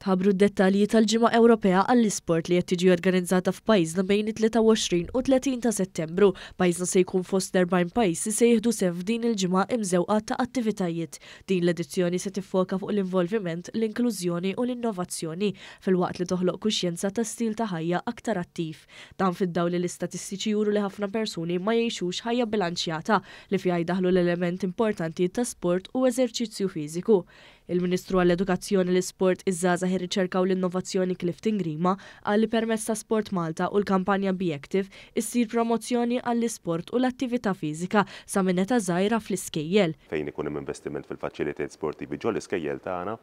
Tħabbru d-dettalji tal-Ġimgħa Ewropea għall-Isport li qed tiġi organizzata f'pajjiżna bejn it-23 u 30 ta' Settembru. Pajjiżna se jkun fost l-40 pajjiż li se jieħdu sehem f'din il-ġimgħa imżewqa ta' attivitajiet. Din l-edizzjoni se tiffoka fuq l-involviment, l-inklużjoni u l-innovazzjoni, filwaqt li toħloq kuxjenza ta' stil ta' ħajja aktar attiv. Dan fid-dawl li l-istatistiċi juru li ħafna persuni ma jgħixux ħajja bilanċjata li fiha jdaħħlu l-element importanti ta' sport u eżerċizzju fiżiku. Il-Ministru għall-Edukazzjoni, l-Isport, iż-Żgħażagħ, ir-Riċerka u l-Innovazzjoni Clifton Grima qal li permezz ta' Sport Malta u l-kampanja Be Active issir promozzjoni għall-isport u l-attività fiżika sa minn età żgħira fl-iskejjel. Fejn ikun hemm investiment fil-faċilitajiet sportivi ġol-iskejjel tagħna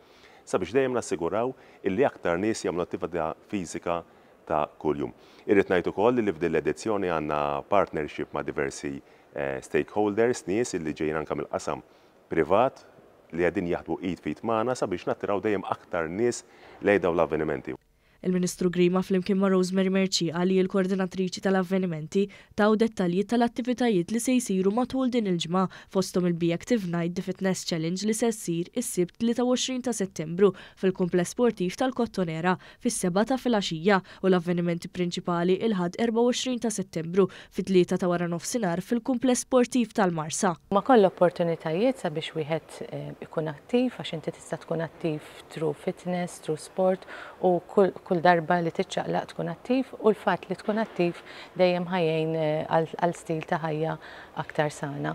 sabiex dejjem nassiguraw illi aktar nies jagħmlu attività fiżika ta' kuljum. Irrid ngħid ukoll li f'din l-edizzjoni għandna partnership ma' diversi stakeholders, nies illi ġejjin anke mill-qasam privat li qegħdin jaħdmu id f'id magħna sabiex nattiraw dejjem aktar nies lejn dawn l-avvenimenti. Il-Ministru Grima flimkien ma' Rosemary Mercieca li hi l-koordinatriċi tal-avvenimenti taw dettalji tal-attivitajiet li se jsiru matul din il-ġimgħa fosthom il-Be Active Night The Fitness Challenge li se ssir is-Sibt 23 ta' Settembru fil-Kumpless Sportiv tal-Kottonera fis-sebgħa ta' filgħaxija u l-avvenimenti prinċipali il-Ħadd 24 ta' Settembru fit-tlieta ta' waranofsinhar fil-Kumpless Sportiv tal-Marsa. Huma kollha opportunitajiet sabiex wieħed ikun attiv għax inti tista' tkun attiv through fitness, through sport u kull darba li tiċċaqlaq tkun attiv u l-fatt li tkun attiv dejjem ħa jgħin għal stil ta' ħajja aktar sana.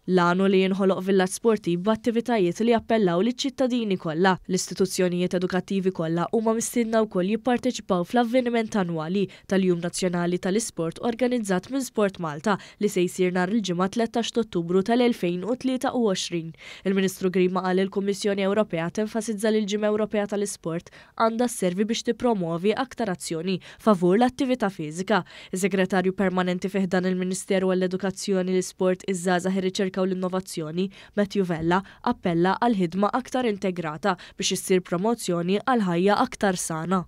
L-għan hu li jinħoloq villaġġ sportiv b'attivitajiet li jappellaw liċ-ċittadini kollha. L-istituzzjonijiet edukattivi kollha huma mistiedna wkoll jipparteċipaw fl-avveniment annwali tal-Jum Nazzjonali tal-Isport organizzat minn Sport Malta li se jsir nhar il-Ġimgħa 13 t'Ottubru tal-2023. Il-Ministru Grima qal li l-Kummissjoni Ewropea tenfasizza li l-Ġimgħa Ewropea tal-Isport għandha sservi biex tippromwovi aktar azzjoni favur l-attività fiżika. Is-Segretarju Permanenti fi ħdan il-Ministeru għall-Edukazzjoni, l-Isport, iż-Żgħażagħ, ir-Riċerka u l-Innovazzjoni, Matthew Vella, appella għal ħidma aktar integrata biex issir promozzjoni għal ħajja aktar sana.